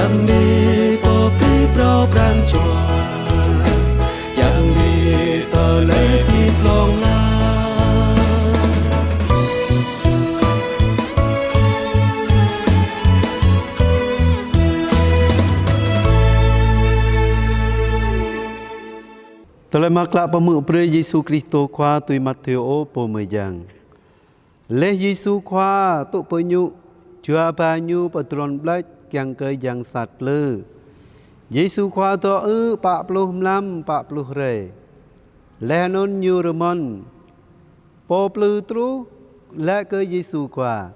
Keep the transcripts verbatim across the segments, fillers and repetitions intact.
Yang ni pô pơpŭ pran jua, yang ni tơlơi hơdip hlŏng lar. Tơlơi mơak klă pơhmư̆ brơi Yêsu Kristô Khua tui Matthêô pô mơyang. Laih Yêsu Khua tŭ pơñŭ, jua ba ñu pơdron ƀlĕč kiăng kơ yang sat plư. Yêsu Khua dŏ ư̆ pă pluh mlam pă pluh hrơi. Laih anŭn ñu rơmơ̆n. Pô plư truh laĭ kơ Yêsu Khua: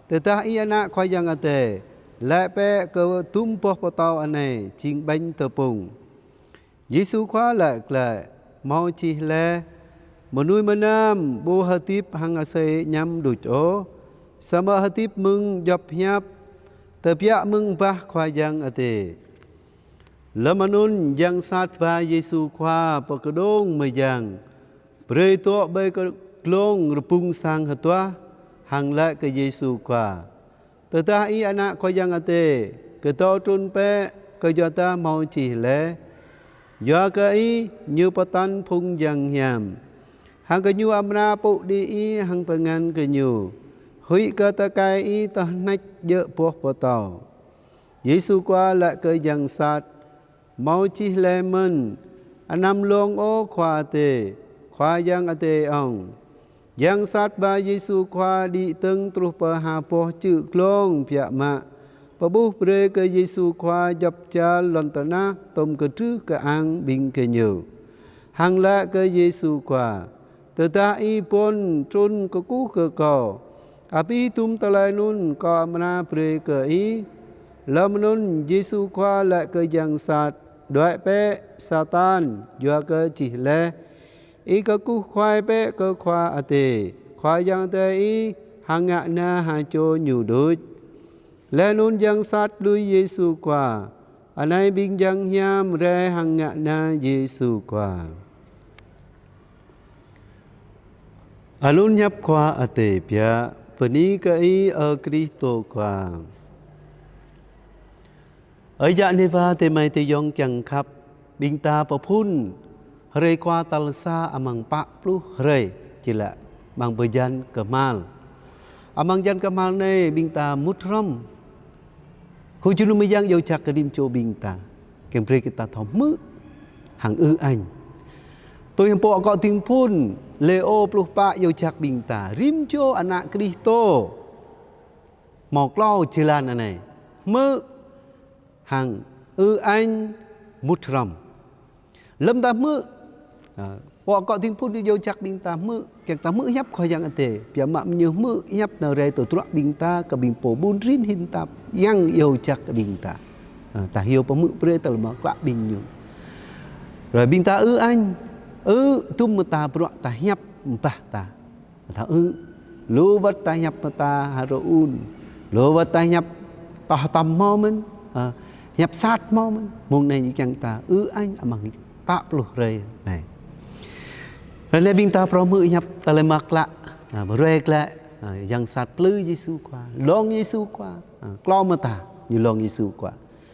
Tơdah ih ană Khua Yang Adai, laĭ bĕ kơ dŭm boh pơtâo anai jing ƀañ tơpŭng. Yêsu Khua laĭ glaĭ: Hmâo čih laih: Mơnuih mơnam ƀu hơdip hăng asơi añăm đôč ôh, samơ̆ hơdip mơ̆ng djŏp hiăp tơbiă mơ̆ng bah Khua Yang Adai. Lơm anŭn yang sat ba Yêsu Khua pơkơđông mơyang, brơi dŏ ƀơi kơ glông rơbŭng sang hơduah, hăng laĭ kơ Yêsu Khua: Tơdah ih ană Khua Yang Adai, kơdâo trŭn bĕ, kơyuadah hmâo čih laih: Yua kơ ih, ñu pơtăn phung yang hiam, hăng gơñu amra pŭ đĭ ih hăng tơngan gơñu, huĭ kơ tơkai ih tơhneč djơ̆ boh pơtâo. Yêsu Khua laĭ kơ yang sat: Hmâo čih laih mơ̆n: Anăm lông ôh Khua Adai, Khua Yang Adai ŏng. Yang sat ba Yêsu Khua đĭ dơ̆ng truh pơ ha boh čư̆ glông biă mă, pơƀuh brơi kơ Yêsu Khua djŏp čar lŏn tơnah tŏm kơdrưh kơang ƀing gơñu, hăng laĭ kơ Yêsu Khua: Tơdah ih ƀuăn trŭn kơkuh kơ kâo, abih dŭm tơlơi anŭn kâo amra brơi kơ ih. Lơm anŭn Yêsu Khua laĭ kơ yang sat: Đuaĭ bĕ, Satan, yua kơ čih laih: Ih kơkuh kuai bĕ kơ Khua Adai, Khua Yang Adai ih, hăng ngă na ha čô ñu đôč. Laih anŭn yang sat lui Yêsu Khua. Anai ƀing yang hiam rai hăng ngă na Yêsu Khua. Anŭn hiăp Khua Adai biă. Bơni kơ Ih, ơ Kristô Khua. Ơ yă nê wa adơi amai ayŏng kiăng khăp, ƀing ta pơphun hrơi Khua tal sa amăng pă pluh hrơi, či laĭ amăng bơyan kơhma̱l. Amăng bơyan kơhma̱l anai ƀing ta mŭt hrŏm. Khul jơnum mơyang iâu jak kơ rĭm čô ƀing ta, kiăng brơi kơ ta thâo hmư̆ hăng ư añ. Tui hăng pô akŏ ding phun Lêô pluh pă iâu jak ƀing ta, rĭm čô ană Kristô hmâo klâo jơlan anai: hmư̆ hăng ư añ, mŭt hrŏm. Lơm ta hmư̆, a, pô akŏ ding phun iâu jak ƀing ta hmư̆, kiăng ta hmư̆ hiăp Khua Yang Adai, biă mă ñu hmư̆ hiăp nao rai tơdruă ƀing ta, kơ ƀing pô ƀun rin hin tap, yang iâu jak kơ ƀing ta. A, ta hyu pơhmư̆ brơi tơlơi mơak klă ƀing ñu. Hrơi ƀing ta ư añ, ư dŭm mơta bruă ta hiăp ƀah ta. Ta ư, lu wơ̆t ta hiăp mơta hơrơun, lu wơ̆t ta hiăp tŏh tăm hmâo mơ̆n, a, hiăp sat hmâo mơ̆n. Mông anai ñu kiăng ta ư añ amăng pă pluh hrơi anai. Hrơi anai ƀing ta phrâo hmư̆ hiăp tơlơi mơak klă, a, brơi klă, a, yang sat plư Yêsu Khua, lông Yêsu Khua, a, klâo mơta ñu lông Yêsu Khua.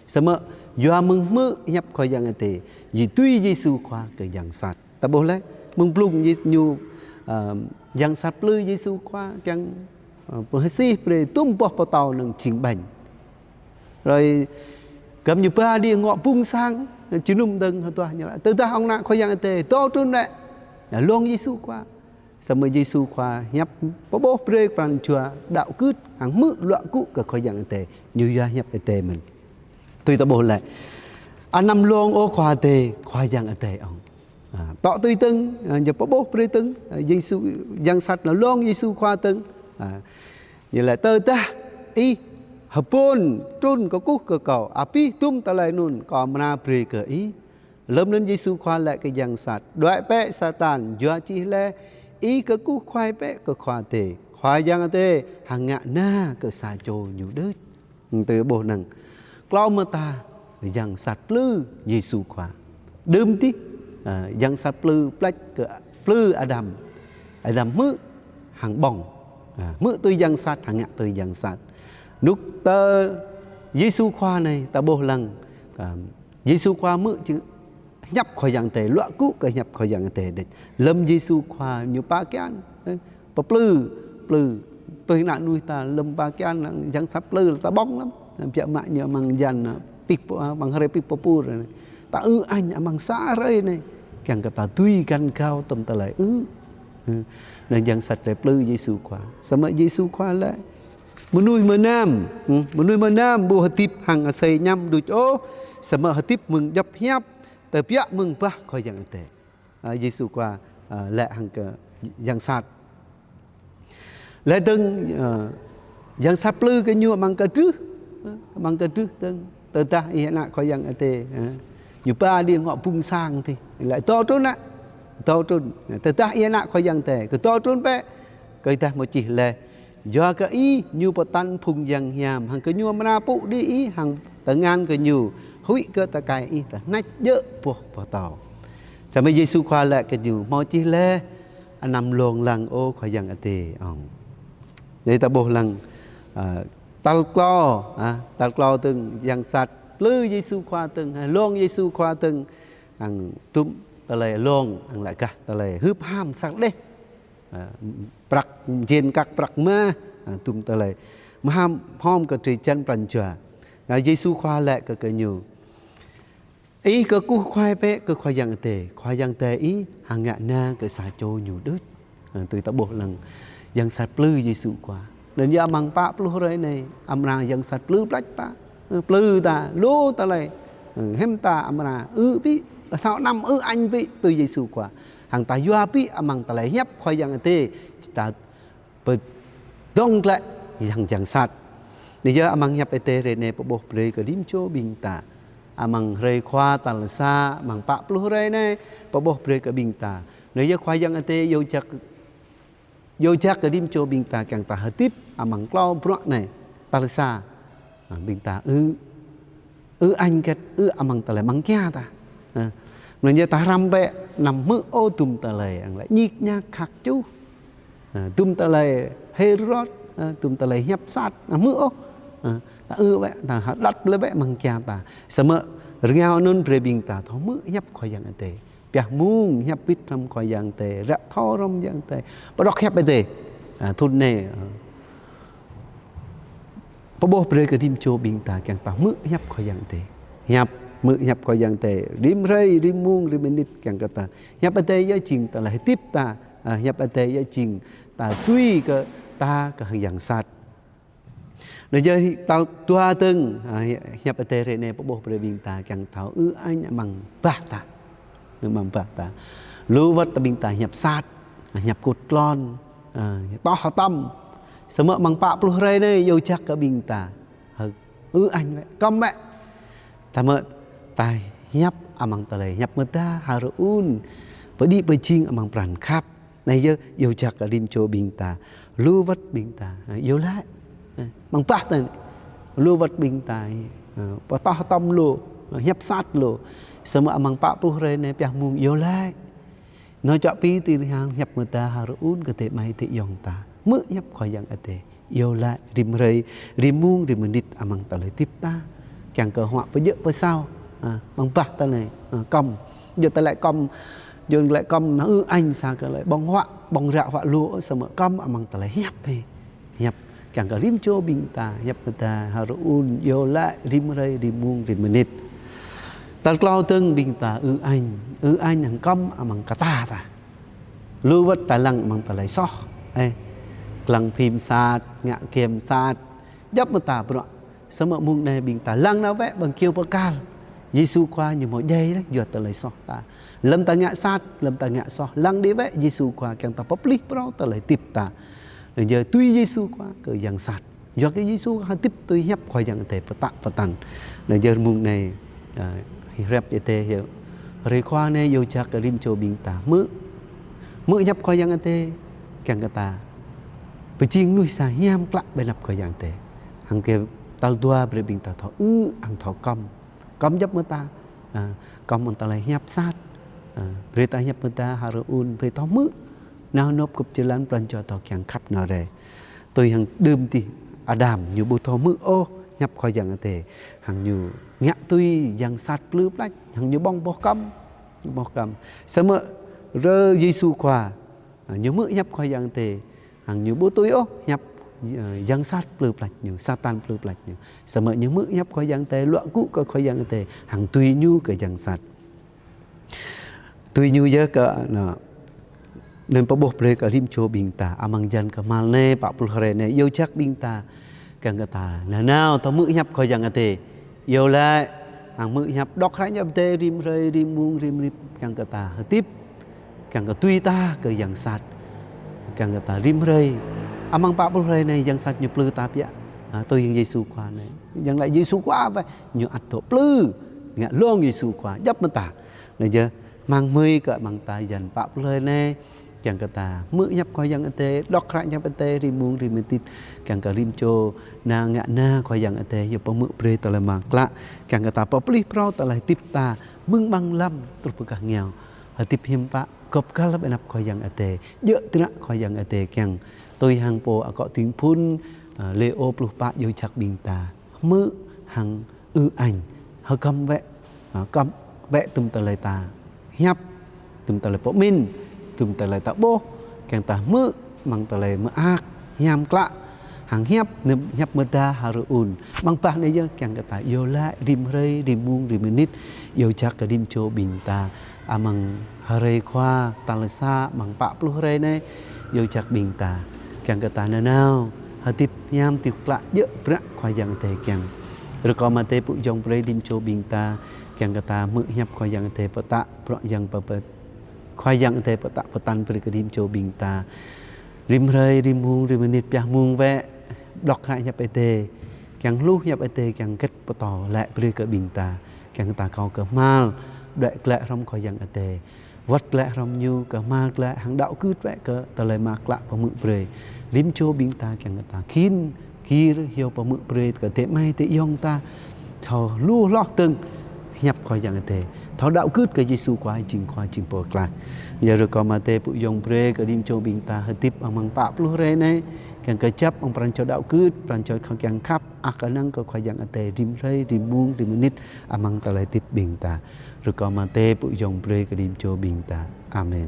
Samơ̆ yua mơ̆ng hmư̆ hiăp Khua Yang Adai, či tui Yêsu Khua kơ yang sat. Ta ƀuh laih, mơ̆ng blung Yê-, ñu, a, yang sat plư Yêsu Khua kiăng, a, pơhơsih brơi dŭm boh pơtâo anŭn jing ƀañ. Hrơi gơmơi ñu ba đĭ ngŏ bŭng sang, jơnum dơ̆ng hơduah ñu laĭ: Tơdah ih ană Khua Yang Adai, dŏ trŭn lĕ, a, lông Yêsu Khua. Samơ̆ Yêsu Khua hiăp pơƀuh brơi pran jua đaŏ gưt hăng hmư̆ luă gŭ kơ Khua Yang Adai, ñu yua hiăp Adai mơ̆n. Tui ta ƀuh laih: Anăm lông ôh Khua Adai, Khua Yang Adai ŏng. A, tŏ tui dơ̆ng, a, ñu pơƀuh brơi dơ̆ng, a, Yêsu, yang sat nao lông Yêsu Khua dơ̆ng. A, ñu laĭ: Tơdah ih hơbôn trŭn kơkuh kơ kâo, abih dŭm tơlơi anŭn kâo amra brơi kơ ih. Lơm anŭn Yêsu Khua laĭ kơ yang sat: Đuaĭ bĕ Satan, yua čih laih: Ih kơkuh kuai bĕ kơ Khua Adai, Khua Yang Adai, hăng ngă na kơ sa čô ñu đôč. Tui ƀuh anŭn. Klâo mơta yang sat plư Yêsu Khua. Đưm dih, a, yang sat plư pleč kơ plư Adam. Adam hmư̆ hăng ƀơ̆ng. A, hmư̆ tui yang sat, hăng ngă tui yang sat. Rơnŭk tơ Yêsu Khua anai ta ƀuh lăng, ơ, Yêsu Khua hmư̆ čư hiăp Khua Yang Adai, luă gŭ kơ hiăp Khua Yang Adai đĕč. Lơ̆m Yêsu Khua ñu pơkian, ơ, pơplư, plư, tui ană mơnuih ta lơ̆m pơkian, yang sat plư ta ƀơ̆ng lăm. Biă mă ñu amăng yan, ơ, pih pô, ơ, amăng hrơi pih pơpŭ anai. Ta ư añ amăng sa hrơi anai. Kiăng kơ ta dưi găn gao tơm tơlơi ư. Ơ, anŭn yang sat rai plư Yêsu Khua. Samơ̆ Yêsu Khua laĭ, mơnuih mơnam, hm, mơnuih mơnam ƀu hơdip hăng asơi añăm đôč ôh, samơ̆ hơdip mơ̆ng djŏp hiăp tơbiă mơ̆ng bah Khua Yang Adai. Ơ, Yêsu Khua, ơ, laĭ hăng kơ yang sat. Laih dơ̆ng, ơ, yang sat plư kơ ñu amăng kơdrưh, ơ, amăng kơdrưh dơ̆ng. Tơdah ih ană Khua Yang Adai, ơ, ñu ba đĭ ngŏ ƀung sang tih. Laĭ dŏ trŭn ană, dŏ trŭn. Tơdah ih ană Khua Yang Adai, kơ dŏ trŭn bĕ, kơ dah mơ̆ čih laih. Yua kơ ih ñu pơtăn phung yang hiam, hăng kơ ñu amra pŭ đĭ ih, hăng tơngan kơ ñu huĭ kơ tơkai ih tơhneč djơ̆ boh pơtâo. Samơ̆ Yêsu Khua laĭ kơ ñu, hmâo čih laih, anăm lông lăng ôh Khua Yang Adai ŏng. Anai ta ƀuh lăng, ơ, tal klâo, ơ, tal klâo dơ̆ng yang sat plư Yêsu Khua dơ̆ng, ơ, lông Yêsu Khua dơ̆ng, hăng tŭm tơlơi lông, hăng laĭ gah tơlơi hưp ham sat đeh. Ơ, prăk, jên kăk prăk mah, ơ, tŭm tơlơi mơham hŏm kơ drơi jăn pran jua. Ơ, Yêsu Khua laĭ kơ, kơ ñu, ih kơkuh kơkuh bĕ kơ Khua Yang Adai, Khua Yang Adai ih hăng ngă na kơ sa čô ñu đôč. Ơ, tui ta ƀuh lăng yang sat plư Yêsu Khua. Anŭn yơh amăng pă pluh hrơi anai, amra yang sat plư plač ta, ơ, plư ta, lu tơlơi, ơ, hiam ta amra ư ƀĭ, ơ, thâo anăm ư añ ƀĭ tui Yêsu Khua. Hăng ta yua ƀĭ amăng tơlơi hiăp Khua Yang Adai, ta pơdơ̆ng glaĭ hăng yang sat. Anai yơh amăng hiăp Adai hrơi anai pơƀuh brơi kơ rĭm čô ƀing ta. Amăng hrơi Khua tal sa, amăng pă pluh hrơi anai, pơƀuh brơi kơ ƀing ta. Anai yơh Khua Yang Adai iâu jak, iâu jak kơ rĭm čô ƀing ta kiăng ta hơdip amăng klâo bruă anai. Tal sa, ơ, ƀing ta ư, ư añ hơget, ư amăng tơlơi amăng kia ta. Ơ, mơ̆n yơh ta hrăm bĕ, anăm hmư̆ ôh tŭm tơlơi, hăng laĭ ñik ñak khăk čuh. Ơ, tŭm tơlơi Hêrôd, ơ, tŭm tơlơi hiăp sat, anăm hmư̆ ôh. Ơ, ta ư bĕ, ta hơđăt lĕ bĕ amăng kia ta. Samơ̆ rơngiao anŭn brơi ƀing ta thâo hmư̆ hiăp Khua Yang Adai. Pioh mơ̆ng hiăp bĭt hrŏm Khua Yang Adai, ră thâo hrŏm Yang Adai. Pơđŏk hiăp Adai. Ơ, thŭn anai, ơ, pơƀuh brơi kơ rĭm čô ƀing ta kiăng ta hmư̆ hiăp Khua Yang Adai. Hiăp, hmư̆ hiăp Khua Yang Adai. Rĭm hrơi, rĭm mông, rĭm mơnit kiăng kơ ta. Hiăp Adai yơh jing tơlơi hơdip ta, ơ, hiăp Adai yơh jing ta dưi kơ ta kơ hăng yang sat. Anai yơh tal dua dơ̆ng, ơ, hiăp Adai hrơi anai pơƀuh brơi ƀing ta kiăng thâo ư añ amăng bah ta. Amăng bah ta. Lu wơ̆t ta ƀing ta hiăp sat, hiăp kŭt klon, ơ, toh hơtăm. Samơ̆ amăng pă pluh hrơi anai iâu jak kơ ƀing ta. Ơ, ư añ bĕ, kŏm bĕ. Tơma ta hiăp amăng tơlơi hiăp mơda, hơrŭn pơđĭ pơjing amăng pran khăp. Anai yơh iâu jak kơ rĭm čô ƀing ta. Lu wơ̆t ƀing ta, ơ, iâu laĭ. Ơ, amăng bah ta, lu wơ̆t ƀing ta, ơ, pơtoh tŏm lu, ơ, hiăp sat lu. Samơ̆ amăng pă pluh hrơi anai pioh mơ̆ng iâu laĭ. Nao čuă pi ti rơhang hiăp mơda, hơrŭn kơ adơi amai adơi ayŏng ta. Hmư̆ hiăp Khua Yang Adai. Iâu laĭ rĭm hrơi, rĭm mông, rĭm mơnit amăng tơlơi hơdip ta. Kiăng kơ huă pơjơ̆ pơsao. Ơ, amăng bah ta anai, ơ, kŏm. Yua tơlơi kŏm, yua tơlơi kŏm, ư añ sa kơ tơlơi ƀơ̆ng huă, ƀơ̆ng ră huă lu, samơ̆ kŏm amăng tơlơi hiăp hĭ. Hiăp, kiăng kơ rĭm čô ƀing ta, hiăp mơda, hơrŭn, iâu laĭ rĭm hrơi, rĭm mông, rĭm mơnit. Tal klâo dơ̆ng ƀing ta ư añ, ư añ hăng kŏm amăng kơta ta. Lu wơ̆t ta lăng amăng tơlơi soh. Ơ, lăng phim sat, ngă game sat. Djŏp mơta bruă. Samơ̆ mông anai ƀing ta lăng nao wơ̆t ƀơi kyâo bơkal. Yêsu Khua ñu hmâo djai laih yua tơlơi soh ta. Lơ̆m ta ngă sat, lơ̆m ta ngă soh, lăng đĭ wơ̆t Yêsu Khua kiăng ta pơplih phrâo tơlơi hơdip ta. Anai yơh tui Yêsu Khua kơ yang sat. Yua kơ Yêsu hơdip tui hiăp Khua Yang Adai pơtă pơtăn. Anai yơh mông anai, ơ, hiăp Adai yơh. Hrơi Khua anai iâu jak kơ rĭm čô ƀing ta hmư̆. Hmư̆ hiăp Khua Yang Adai, kiăng kơ ta pơjing mơnuih sa hiam klă ƀơi anăp Khua Yang Adai. Hăng kơ tal dua brơi ƀing ta thâo ư, hăng thâo kŏm. Kŏm djŏp mơta, ơ, kŏm amăng tơlơi hiăp sat. Ơ, brơi ta hiăp mơda, hơrŭn, brơi thâo hmư̆. Nao nôp kŭp jơlan pran jua thâo kiăng khăp nao rai. Tui hăng đưm dih Adam ñu ƀu thâo hmư̆ ôh, hiăp Khua Yang Adai, hăng ñu ngă tui yang sat plư plač, hăng ñu ƀơ̆ng boh kăm, boh kăm. Samơ̆ hrơi Yêsu Khua, a, ñu hmư̆ hiăp Khua Yang Adai, hăng ñu ƀu tui ôh hiăp, a, yang sat plư plač ñu, Satan plư plač ñu. Samơ̆ ñu hmư̆ hiăp Khua Yang Adai, luă gŭ kơ Khua Yang Adai, hăng tui ñu kơ yang sat. Tui ñu yơh kơ, anŭn, anŭn pơƀuh brơi kơ rĭm čô ƀing ta, amăng yan kơhma̱l anai, pă pluh hrơi anai, iâu jak ƀing ta, kiăng kơ ta nanao, ta hmư̆ hiăp Khua Yang Adai, iâu laĭ, hăng hmư̆ hiăp, đŏk hră hiăp Adai, rĭm hrơi, rĭm mông, rĭm mơnit, kiăng kơ ta hơdip, kiăng kơ tui ta kơ yang sat, kiăng kơ ta rĭm hrơi, amăng pă pluh hrơi anai, yang sat ñu plư ta biă, a, tui hăng Yêsu Khua anai, yang laĭ Yêsu Khua wơ̆t, ñu ăt dŏ plư, ngă lông Yêsu Khua, djŏp mơ̆n ta. Anŭn yơh, hmang hmưi kơ amăng ta yan pă pluh hrơi anai, kiăng kơ ta hmư̆ hiăp Khua Yang Adai, đŏk hră hiăp Adai, rĭm mông, rĭm mơnit, kiăng kơ rĭm čô, ană ngă na Khua Yang Adai, yua pơhmư̆ brơi tơlơi mơak klă, kiăng kơ ta pơplih phrâo tơlơi hơdip ta, mơ̆ng amăng lăm truh pơ gah ngiao. Hơdip hiam pă, gŏp găl ƀơi anăp Khua Yang Adai, djơ̆ tơnă Khua Yang Adai kiăng. Tui hăng pô akŏ tĭng phŭn, a, Lêô pluh pă iâu jak ƀing ta hmư̆ hăng ư añ, hơgŏm wơ̆t, a, gŏm wơ̆t tŭm tơlơi ta hiăp, tŭm tơlơi pơmĭn, tŭm tơlơi ta ƀuh, kiăng ta hmư̆ amăng tơlơi mơak, hiam klă, hăng hiăp, anŭn hiăp mơda H'Aron. Amăng bah anai yơh kiăng kơ ta iâu laĭ rĭm hrơi, rĭm mông, rĭm mơnit, iâu jak kơ rĭm čô ƀing ta, amăng hrơi Khua tal sa, amăng pă pluh hrơi anai, iâu jak ƀing ta, kiăng kơ ta nanao hơdip hiam, hơdip klă, djơ̆ bruă Khua Yang Adai kiăng. Rơkâo mơ̆ Adai pŭ yŏng brơi rĭm čô ƀing ta, kiăng kơ ta hmư̆ hiăp Khua Yang Adai pơtă, bruă Yang pơpă, Khua Yang Adai pơtă pơtăn brơi kơ rĭm čô ƀing ta. Rĭm hrơi, rĭm mông, rĭm mơnit, pioh mông wơ̆t, đŏk hră hiăp Adai, kiăng hluh hiăp Adai, kiăng hơget pơtô laĭ brơi kơ ƀing ta, kiăng ta kâo kơhma̱l, đuaĭ glaĭ hrŏm Khua Yang Adai, wơ̆t glaĭ hrŏm ñu, kơhma̱l glaĭ, hăng đaŏ gưt wơ̆t kơ tơlơi mơak klă pơhmư̆ brơi. Rĭm čô ƀing ta kiăng kơ ta khĭn, gir, hyu pơhmư̆ brơi kơ adơi amai adơi ayŏng ta, thâo lu hloh dơ̆ng hiăp Khua Yang Adai, thâo đaŏ gưt kơ Yêsu Khua jing Khua jing Pô Pơklaih. Yua rơkâo mơ̆ Adai pŭ yŏng brơi kơ rĭm čô ƀing ta hơdip amăng pă pluh hrơi anai, kiăng kơjăp amăng pran jua đaŏ gưt, pran jua kiăng khăp, ăh kơnang kơ Khua Yang Adai rĭm hrơi, rĭm mông, rĭm mơnit amăng tơlơi hơdip ƀing ta. Rơkâo mơ̆ Adai pŭ yŏng brơi kơ rĭm čô ƀing ta. Amen.